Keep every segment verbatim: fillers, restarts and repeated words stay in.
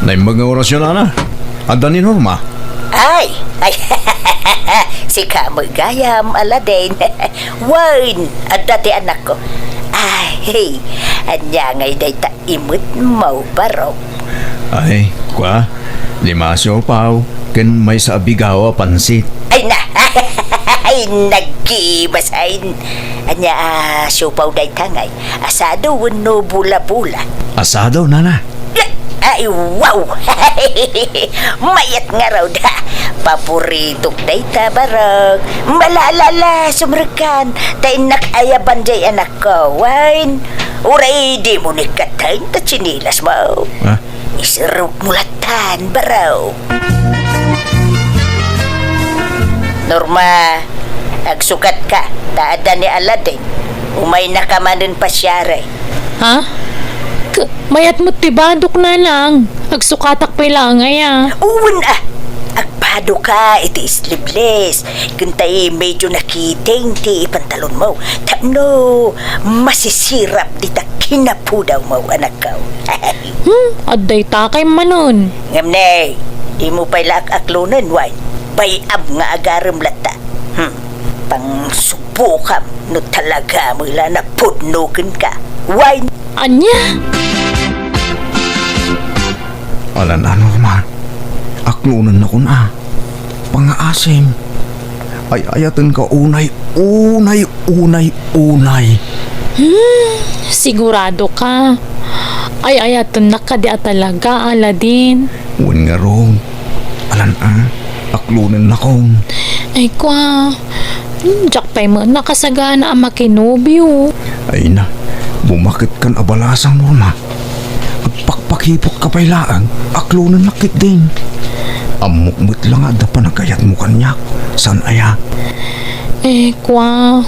Naimbag nga orasyon, ana. Adda ni Norma? Ay, ay, sika met gayam, Aladdin. Wen, adda ti anakko. Ay, ania ngay dayta imet mo, barok? Ay, kua, lima a siopaw, ken maysa a bigao a pansit. Ay na, ay, nagkibasain. Ania a siopaw dayta ngay? Asado wenno bola-bola? Asado, nana. Ay, wow! Mayat ngarud. Paboritok dayta, barok. Malala, sumrekkan. Ta innak ayaban jay anakko. Wen, uray dimo ni katten ta tsinelas mo. Ha? Iserrek mo lattan, barok. Norma, agsukatka, ta adda ni Aladdin. Umaynaka manen pasiari. Ha? K-, mayat met ti badok, nanang. Agsukatak pay laeng aya. Wen a, agbadoka iti sleeveless. Ken tay medyo nakiting ti pantalonmo. Tapno masisirap dita kinapudawmo, anakko. Hmm, adda dayta kay manen. Ngem ne, dimo pay la ak-aklonen, wen. Bay-am nga agarem latta. Hmm, pangsubokam no talaga met la napudno kenka. Wen. Ania? Alan a, Norma. Aklonennakon a. Pangngaasim. Ay-ayatenka unay, unay, unay, unay. Hmm, siguradoka? Ay-ayatennak kadi a talaga, Aladdin? Wen ngarud. Alan a, aklonennakon. Ay, kua. Hmm, diak pay met nakasagana a makinobio. Ay na, bumaketkan a balasang, Norma. Agpakpakipotka pay laeng, aklonennak ketdin. Ammok met la nga adda panagayatmo kaniak, saan aya? Eh, kua,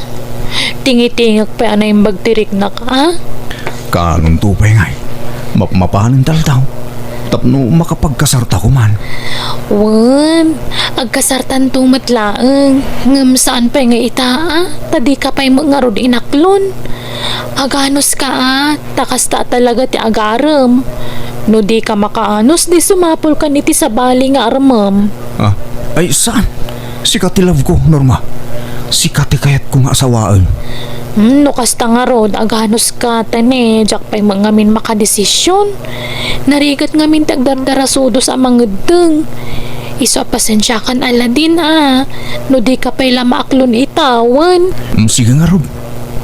tingitingek pay a naimbag ti riknak, a? Kaanonto pay ngay, mapmapanen ta aldaw, tapno makapagkasarta koma. Wen, agkasartanto met laeng, ngem saan pay nga ita, a? Ta dika pay met ngarud inaklon. Aganuska, a, ta kasta a talaga ti agarem. No dika makaanus, di sumapulkan iti sabali nga armem. Ah, ay, saan? Sika ti love ko, Norma. Sika ti kayatko nga asawaen. Hmm, no kasta ngarud, aganuska, ta ne, diak pay met ngamin makadesision. Narigat ngamin ti agdardarasudos a mangeddeng. Isu a pasensiakan, Aladdin, a, no dika pay la maaklon ita, wen. Hmm, sige ngarud.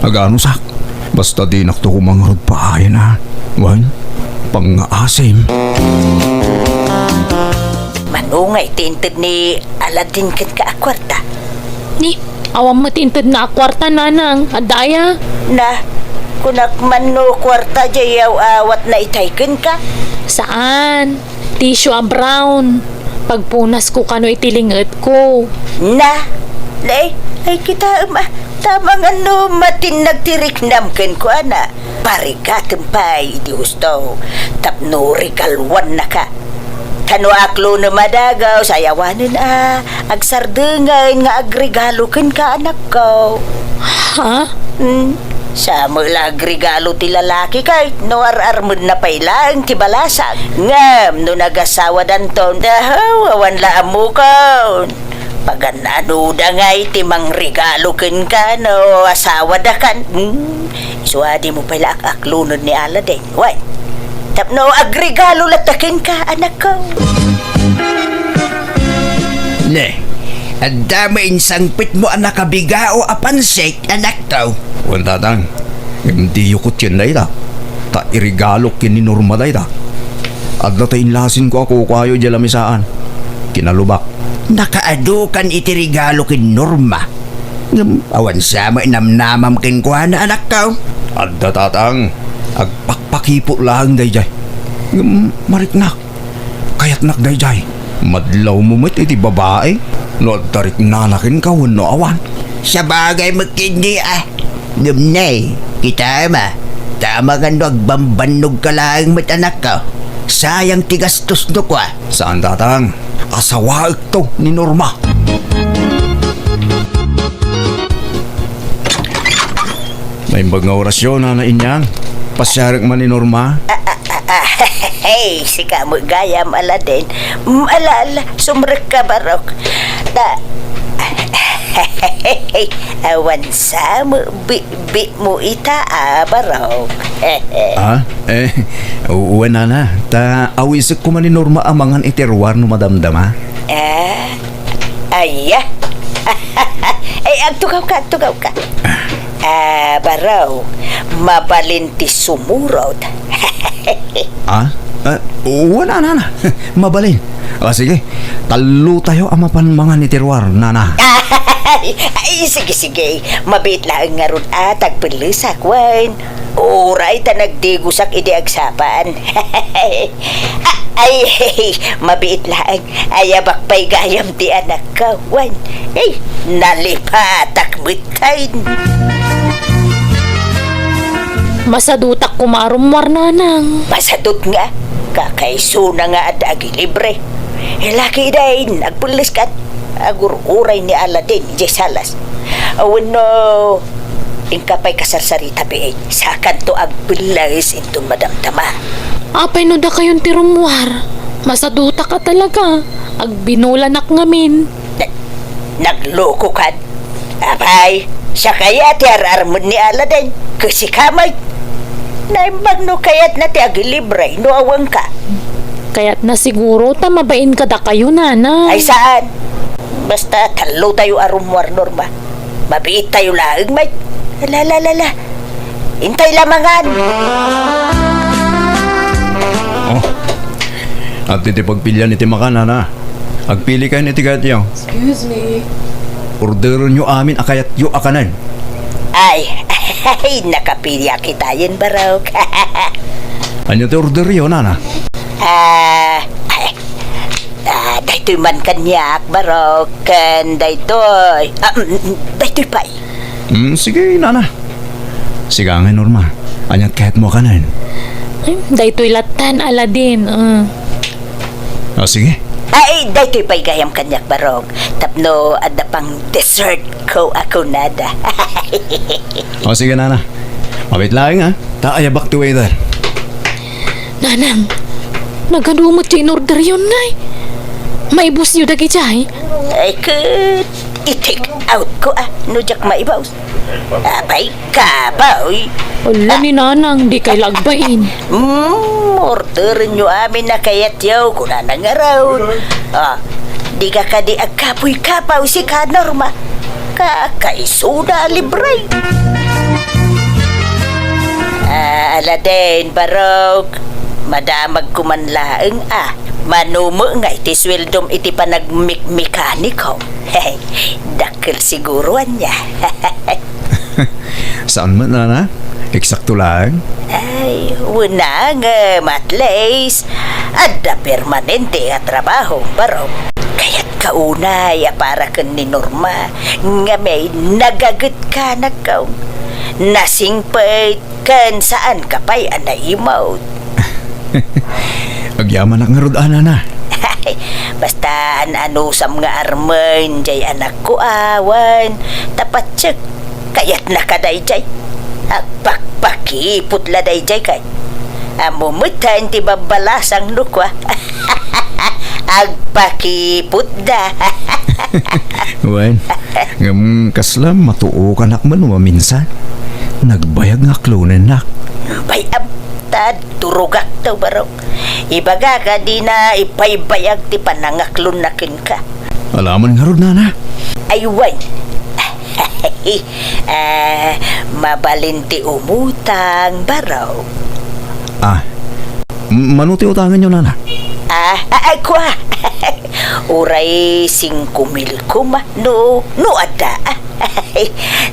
Aganusak. Basta dinakto koma ngarud paayen, a. Wen, pangngaasim. Mano ngay ti inted ni Aladdin kenka a kuarta? Ni, awan met ti intedna a kuarta, nanang. Adda aya? Na, kunak man no kuarta jay aw-awatna itay kenka? Saan. Tissue a brown. Pagpunasko kano iti lingetko. Na, ne, ay, kitaem a, ta mangan no matinnag ti riknam kenkuana. Parigatem pay iti husto tapno regaluannaka. Ta no aklonem a dagaw, say awanen a agsardengen nga agregalo kenka, anakko. Ha? Hmm? Sa met la agregalo ti lalaki ket no ar-armenna pay laeng ti balasang. Ngem no nagasawadanton, dahaw, awan la ammokon. Pagan-anoda ngay ti mangregalo kenka no asawadakan? Hmm? Isu a dimo pay la ak-aklonen ni Aladdin. Wen, tapno agregalo latta kenka, anakko. Ne, adda met insangpetmo a nakabigao a pansit, anakko. Wen, tatang, ngem diyo kutien dayta, ta iregalok ken ni Norma dayta. Adda ta inlasinko a kukuayo idiay lamisaan. Kinalubak. Nakaadu kan iti regalo ken Norma. Ngem awan sa met namnamam kenkuana, anakko. Adda, tatang. Agpakpakipot laeng daydiay. Ngem mariknak. Kayatnak daydiay. Madlawmo met iti babai no adda riknana kenka wenno awan. Sabagay met ketdi a. Ngem ne, kitaem a. Ta amangan no agbambannogka laeng met, anakko. Sayang ti gastosno, kua. Saan, tatang. Asawaekto ni Norma. Naimbag nga orasyon, Nana Inyang. Pasiarek man ni Norma. A, a, a, Ah, hey, sika met gayam, Aladen. Mm, ala, ala, sumrekka, Barok. Ta, awan sa met bitbit mo ita, ah, Barok. Ah, eh, wen, nana. Ta awisek koma ni Norma a mangan iti ruar no madamdama. Ah, aya. Ay, agtugawka, agtugawka. Ah, Barok, mabalin ti sumurot. Ah? Ah, wen, nana. Mabalin. Ah, sige. Tallotayo a mapan mangan iti ruar, nana. Ay, sige, sige. Mabiit laeng ngarud a tagpellesak, wen. Uray ta nagdigosak idi agsapaan. Ay, mabiit laeng. Ayabak pay gayam ti anakko, wen. Ay, nalipatak met. Ay. Masadutak koma a rummuar, nanang. Masadut nga, kakaisuna nga adda agilibre. Laki dayn, agpelleskan. Agur-uray ni Aladen idiay salas. Awan no, inka pay kasarsarita pay, sakanto agpelles inton madamdama. Apay no dakayon ti rummuar? Masadutak a talaga. Agbinolanak ngamin. Na-, naglukokan. Apay, siak aya ti ar-armed ni Aladen. Ket sika met. Naimbag no kayatna ti agilibre no awanka. Kayatna siguro ta mabain kadakayo, nana. Ay, saan? Basta tallotayo a rummuar, Norma. Mabiittayo laeng met. La, la, la, la. Intay la mangan. Oh. Adda ti pagpilian iti makan, nana. Agpilikayo iti kayatyo. Excuse me. Orderenyo amin a kayatyo a kanen. Ay, ay, nakapiliak itayen, Barok. Ania ti orderyo, nana? Ah, ay, ah, daytoy man kaniak, Barok, ken daytoy. Ah, mm, mm, daytoy pay. Mm, sige, nana. Sika ngay, Norma. Ania ti kayatmo a kanen? Ay, daytoy lattan, Aladen, ah. Ah, sige. Ay, daytoy pay gayam kaniak, Barok. Tapno adda pang dessert ko a kunada. Oh, sige, nana. Mabiit laeng, ha? Ta ayabak ti waiter. Nanang, nagadu met ti inorderyon, ngay? Maibusyo dagijay? Ay, ket i-take out ko, ah, no diak maibus. Apay, kabaw. Ala ni nanang, dikay la agbain. Mm, orderenyo amin a kayatyo, kunana ngarud. Ah, dika kadi agkapuy-kapaw sika, Norma. Kakaisuna a libre. Ah, Aladen, Barok, madamagko man laeng, ah. Mano met ngay ti sueldom iti panagmikmekaniko? Dakkel siguro ania. Saan met, nana? Eksakto laeng? Ay, wen, ngem at least adda permanente a trabaho, Barok. Kayatka unay a para ken ni Norma, ngem nagaget ka, nagkaw. Nasingpet ken saanka pay a naimut. Agyamanak ngarud, a, nana. Basta an-anusam nga armen jay anakko, awan. Ta patiek, kayatnaka dayjay. Agpakpakiput la dayjay kay. Ammom metten ti babbalasang no kua. Agpakiputda. Wen, ngem kasla matuokanak man maminsan. Nagbayag nga aklonennak. Bay-am, ta durogakto, Barok. Ibagak a dina ipaybayag ti panangaklonna kenka. Alaman ngarud, nana. Ay, wen. Ah, mabalin ti umutang, Barok. Ah, m-, mano ti utangenyo, nana? Ah, ah, ay, kua. Uray singko mil koma, no, no adda.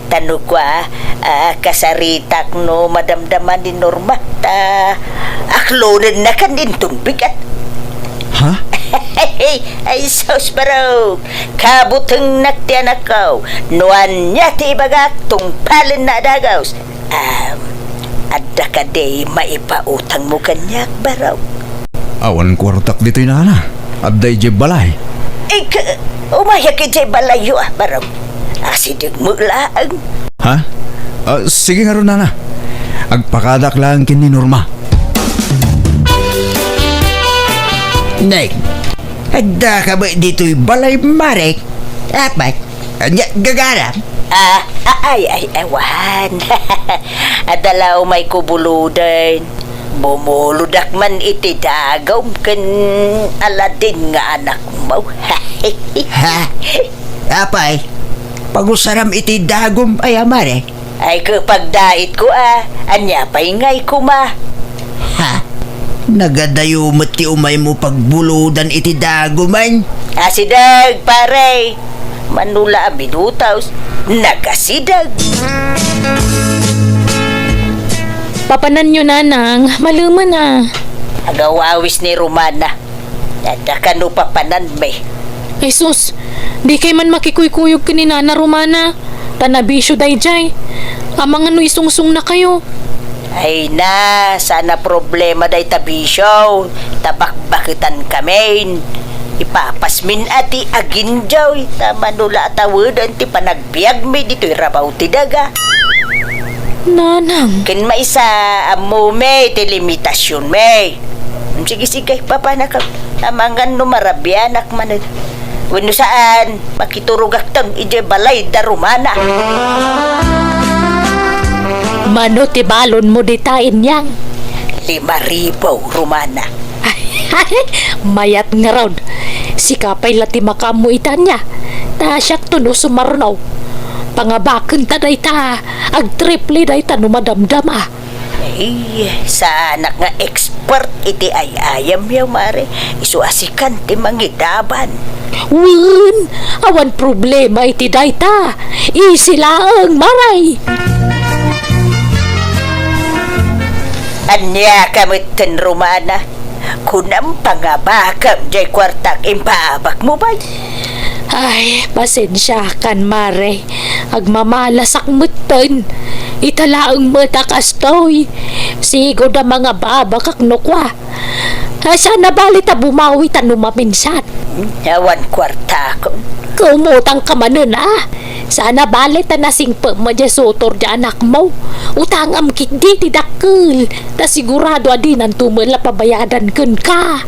Ta no kua, ah, kasaritak no madamdama ni Norma, ta aklonennakan inton bigat. Ha? Ay, sus, Barok. Kabutengnak ti anakko. No ania ti ibagak, tungpalenna a dagus. Am, adda kadi maipautangmo kaniak, Barok? Awan kuartak ditoy, nana. Adda idiay balay. Ik-, umayak idiay balayyo, a, Barok. Asideg met laeng. Ha? Ah, sige ngarud, nana. Agpakadak laeng ken ni Norma. Nay, adda ka ba ditoy balay, Mare? Apay, ania gagaram? Ah, a-, ay, ay, awan. Adda la umayko buludan. Bumuludak man iti dagum ken Aladin nga anakmo. Ha? Apay, pagusaram iti dagum aya, Mare? Ay, ket pagdaitko a, ania pay ngay koma? Ha? Nagadayo met ti umaymo pagbuludan iti dagumen? Asideg, pare! Mano la a minutos, nagasideg. Papananyo, nanang, malemen a. Agawawis ni Romana. Adda kano papananmi. Ay sus, dikay man makikuykuyog ken ni Nana Romana. Ta nabisio daydiay. Amangan no isungsungnakayo. Ay na, saan a problema dayta bisio. Ta bakbaketankami. Ipapasmin a ti agindiay. Ta mano la a taweden ti panag- biagmi ditoy rabaw ti daga. Nanang. Ken maysa, ammomi ti limitasionmi. Sige, sige, papanakam. Amangan no marabianak manen. Wenno saan, makiturogakton idiay balay da Romana. Mano ti balonmo dita, Inyang? Lima ribu, Romana. Mayat ngarud. Sika pay la ti makaammo ita ania. Ta siakto no sumarno. Pangabakenta dayta. Agtriple dayta no madamdama. Ay, saanak nga expert iti ay-ayamyo, Mare. Isu a sikan ti mangidaban. Wen, awan problema iti dayta. Easy laeng, Mare. Ania ka metten, Romana? Kunam, pangabakam jay kuartak impaabakmo, bay. Ay, pasensiakan, Mare. Agmamalasak metten. Ita laeng met a kastoy. Sigud a mangababakak no kua. Ay, saan a bale ta bumawi ta no maminsan. Awan kuartakon. Kaumutangka manen, a? Saan a bale ta nasingpetmo diay sutor diay anakmo. Utangam ketdi ti dakkel. Ta sigurado a dinanto met la pabayadan kenka.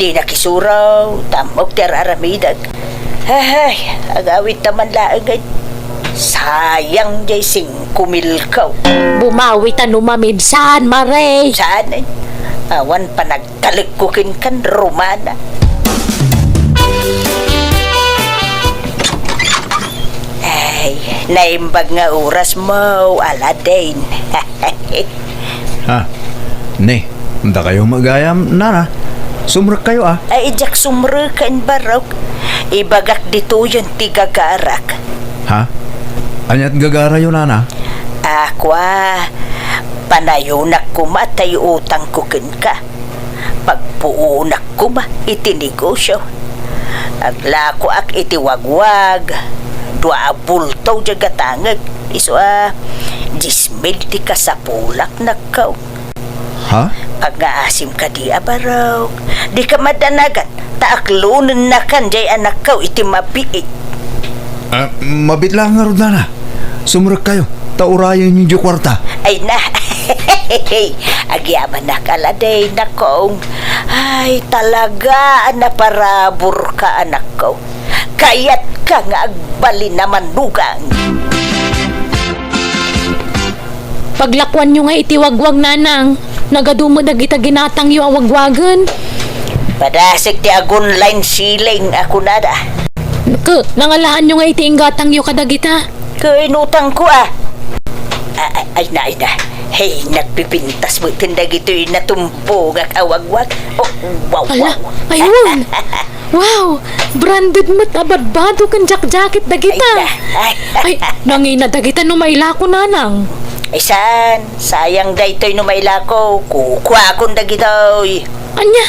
Di nakisuro, ta ammok ti ar-aramidek. Ay, agawidta man laeng, ay. Sayang diay singko milko. Bumawita no maminsan, Mare. Saan, ay? Awan panag- Talekko kenkan, Romana. Ay, naimbag nga orasmo, Aladin. Ha? Ne, dakayo met gayam, nana. Sumrekkayo, a? Ay, diak sumreken, barok. Ibagak ditoyen ti gagarak. Ha? Aniat gagarayo, nana? A, kua, panayonak koma tay utangko kenka. Pagpuonak koma iti negosio. Aglakoak iti wagwag, dua a bulto diay gatangek, isu a dies mil ti kasapulak, nakkaw. Ha? Pangngaasim kadi a barok. Dika madanagan, ta aklonennakan diay anakkaw iti mabiit. A, mabiit laeng ngarud, nana. Sumrekkayo, ta urayenyo diay kuarta. Ay na. Agyamanak, Aladin, nakong. Ay, talaga a naparaburka, anakko. Kayatka nga agbalin a manugang. Paglakuanyo nga iti wagwag, nanang. Nagadu met dagita ginatangyo a wagwagen. Padasek ti agun line ceiling a kunada. Ke, nangalaanyo nga iti inggatangyo kadagita? Ke, inutangko, a. A-, a-, ay na, ay na. Hey, nagpipintas met ken dagitoy natumbongak a wagwag. Oh, wow, ala, wow. Ayun. Wow! Branded met a badbado ken jackjacket dagita. Ay, ay. Ay, nangina dagita no mailako, nanang. Ay, saan? Sayang daytoy no mailako. Kukuakon dagitoy. Ania?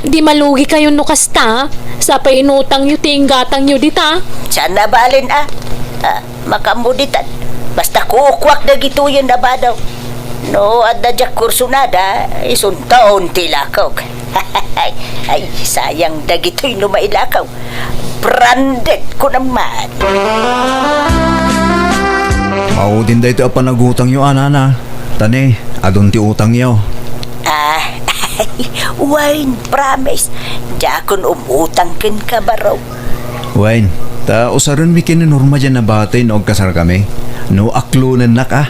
Di malugikayon no kasta? Sapay inutangyo ti inggatangyo dita. Saan a balen, a? A, makaammo ditan. Basta kukuak dagitoyen a bado. No adda diak kursunada, isunton ti ilakok. Ay, sayang dagitoy no mailakaw. Branded ko naman. Maudin daytoy a panagutangyo, a, nana. Ta ne, adun ti utangyo. A, Wen, promise. Diakon umutang kenka, barok. Wen, ta usarenmi ken ni Norma diay a batay no agkasarkami. No aklonennak, a.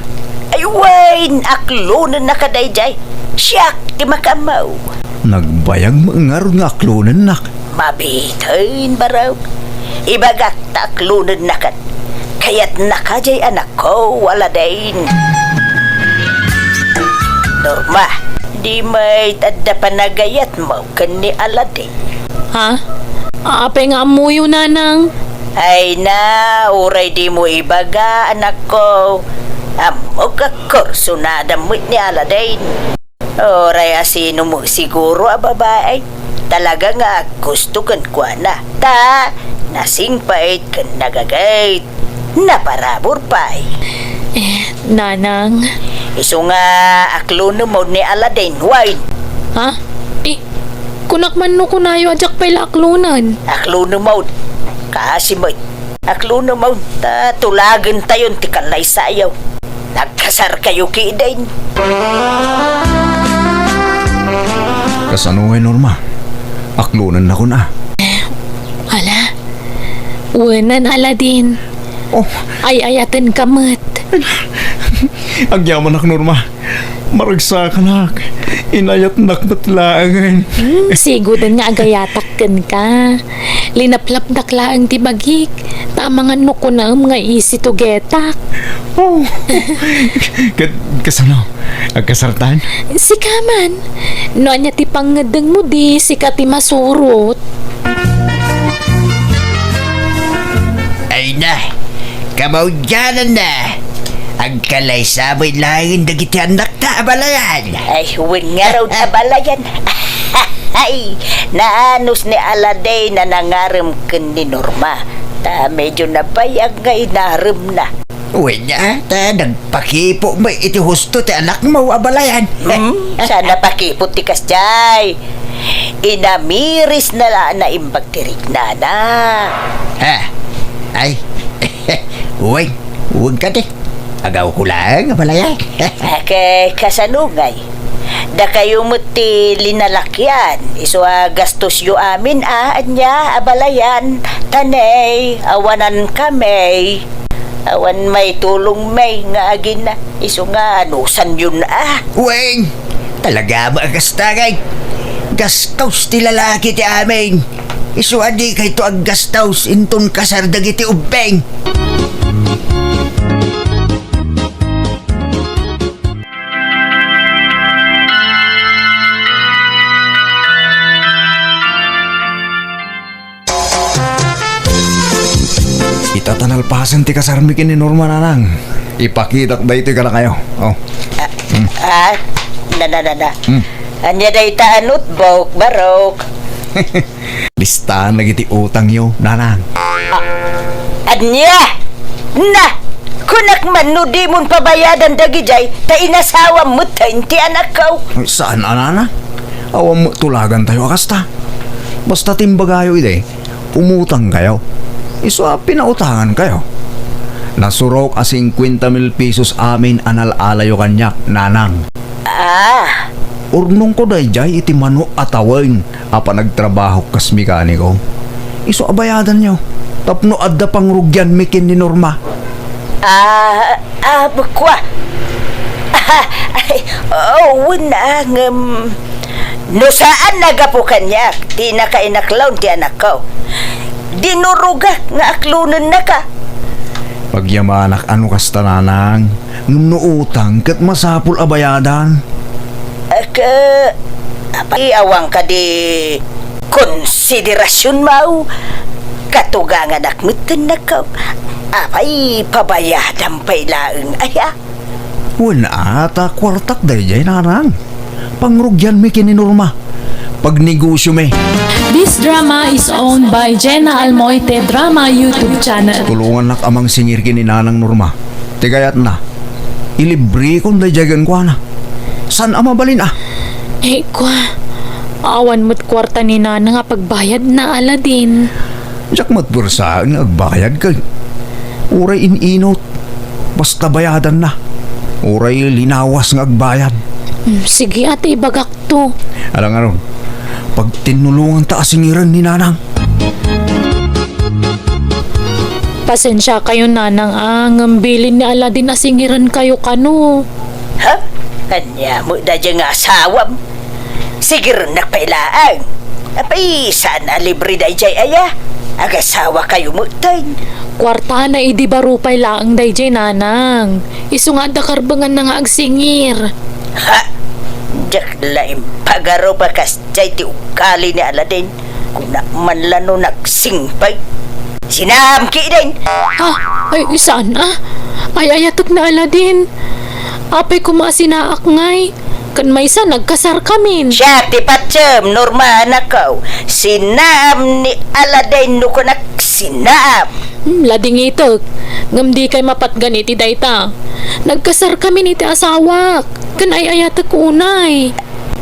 Ay, wen, aklonennaka daydiay. Siak ti makaammo. Nagbayag met ngarud nga aklonennak. Mabitin, barok. Ibagak ta aklonennakan. Kayatnaka diay anakko, Aladdin. Norma, di met adda panagayatmo ken ni Aladdin. Ha? Apay nga ammoyo, nanang? Ay na, uray dimo ibaga, anakko. Ammok a kursunada met ni Aladdin. Uray asino met siguro a babai, talaga nga aggusto kenkuana. Ta, nasingpet ken nagagayt. Naparabur pay. Eh, nanang. Isu nga aklonem manen ni Aladdin, wen. Ha? Eh, kunak man no kunayo a diak pay la aklonen. Aklonem manen. Kaasi met. Aklonem manen, ta tulagentayon ti kallaysayo. Nagkasarkayo ketdin. Kasano ngay, Norma? Aklonennakon a. Ala, wenen, Aladdin. Oh. Ay-ayatenka met. Agyamanak, Norma. Maragsakanak. Inayatnak met laengen. Hmm, siguden nga agayatak kenka. Linaplapdak laeng ti bagik. Ta amangan no kunaem nga isi tugetak. Oh. Ket kasano? Agkasartan? Sika man. No ania ti pangngeddengmo, di sika ti masurot. Ay na, kamaudiananna. Agkalaysa met laeng dagiti annakta, abalayan. Ay, wen ngarud, abalayan. Ay, naanus ni Aladdin a nangarem ken ni Norma. Ta medyo nabayag nga inaremna. Wen a, ta nagpakipo met iti husto ti anakmo, abalayan. Hmm? Saan a pakipo ti kasdiay? Inamirisna la a naimbag ti riknana. Ha? Ay. Wen, wen kadi. Agawko laeng, abalayan. Ket kasano ngay? Dakayo met ti linalakian, isu a gastosyo amin a, ania, abalayan, ta ne, awanan kami. Awan maitulongmi nga agina, isu nga anusanyon a. Wen, talaga met a kasta ngay. Gastos ti lalaki ti amin. Isu a dikayto aggastos inton kasar dagiti ubbing. Ita ta nalpasen ti kasarmi ken ni Norma, nanang. Ipakitak daytoy kadakayo. Oh. Ah, Hmm. ah, na, na, na, na. Hmm. Ania dayta a notebook, barok? Listahan dagiti utangyo, nanang. Ah, ania? Na, kunak man no dimon pabayadan dagidiay, ta inasawam metten ti anakko. Saan a, nanang? Awan met tulagantayo a kasta. Basta ti imbagayo idi, umutangkayo. Isu a pinautangankayo. Nasurok a cincuenta mil pesos amin a nal-alayo kaniak, nanang. Ah. Urnongko daydiay iti mano a tawen a panagtrabahok kas mekaniko. Isu a bayadanyo tapno adda pangrugianmi ken ni Norma. Ah, ah, kua. Ay, oh, wen a, ngem no saan a gapu kaniak ti nakainaklon ti anakko, dinurogak nga aklonennaka. Pagyamanak a no kasta, nanang, ngem no utang ket masapul a bayadan. Ket, apay, awan kadi konsiderasionmo? Katuganganak metten, anakko. Apay, pabayadam pay laeng aya? Wen a, ta kuartak daydiay, nanang. Pangrugianmi ken ni Norma. Pagnegosiomi. This drama is owned by Jenna Almoite Drama YouTube Channel. Tulongannak a mangsingir ken ni Nanang Norma. Ti kayatna, ilibrekon daydiay kenkuana. Saan a mabalin a? Eh, kua, awan met kuarta ni Nanang a pagbayadna, Aladdin. Diak met puersaen nga agbayad ket uray in-inut, basta bayadanna. Uray linawas nga agbayad. Hmm, sige, ata ibagak dayto. Alangaron, pagtinnulonganta a singiren ni Nanang. Pasensiakayo, Nanang, a, ngem bilin ni Aladin a singirenkayo kano. Ha? Ania met daydiay nga asawam? Sigirennak pay laeng. Apay, saan a libre daydiay aya? Agasawakayo metten. Kuartana idi baro pay laeng daydiay, Nanang. Isu nga adda karbenganna nga agsingir. Ha? Diak la impagarup a kasdiay ti ugali ni Aladin. Kunak man la no nagsingpet. Sinaam ketdin! Ha? Ay, saan a? Ay-ayatek ni Aladin. Apay koma a sinaak ngay? Ken maysa, nagkasarkamin. Siak ti patiem, Norma, anakko. Sinaam ni Aladin no kunak sinaam. Hmm, ladingitek. Ngem dikay mapatgan iti dayta. Nagkasarkamin iti asawak. Ken ay-ayatek unay.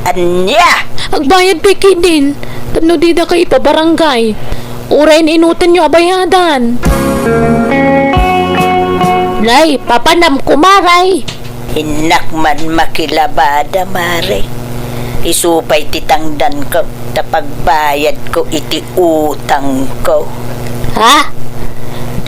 Ania? Agbayad pay ketdin, tapno didakay ipabarangay. Uray in-inutenyo a bayadan. Nay, papanam koma, Nay. Innak man makilabada, Mare. Isu pay ti tangdanko, ta pagbayadko iti utangko. Ha?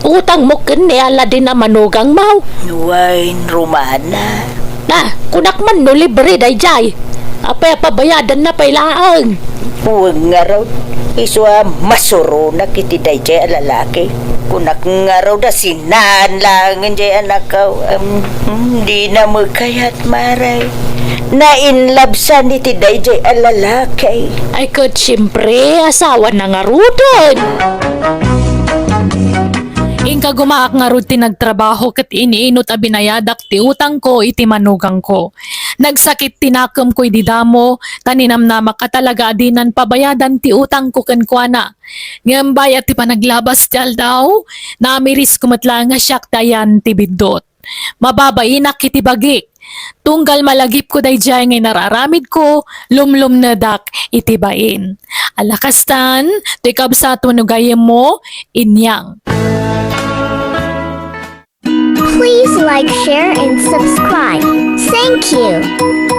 Utangmo ken ni Aladin a manugangmo? Wen, Romana. Na, kunak man no libre daydiay. Apay a pabayadanna pay laeng? Wen ngarud, isu a masuronak iti daydiay a lalaki. Kunak ngarud a sinaam laengen diay anakko. Em, hmm, dina met kayat, Mare. Nainlabsan iti daydiay a lalaki. Ay, ket siempre, asawana ngaruden. Inka gumaak ngarud ti nagtrabaho ket iniinut a binayadak ti utangko iti manugangko. Nagsakit ti nakemko idi damo, ta ninamnamak a talaga a dinan pabayadan ti utangko kenkuana. Ngem bayat ti panaglabas ti aldaw, namirisko met laeng a siak ti ayan ti biddut. Mababainak iti bagik. Tunggal malagipko daydiay nga inararamidko, lumlumnedak iti bain. Ala kastan, toy kabsat wenno gayyemmo, inyang. Please like, share, and subscribe. Thank you.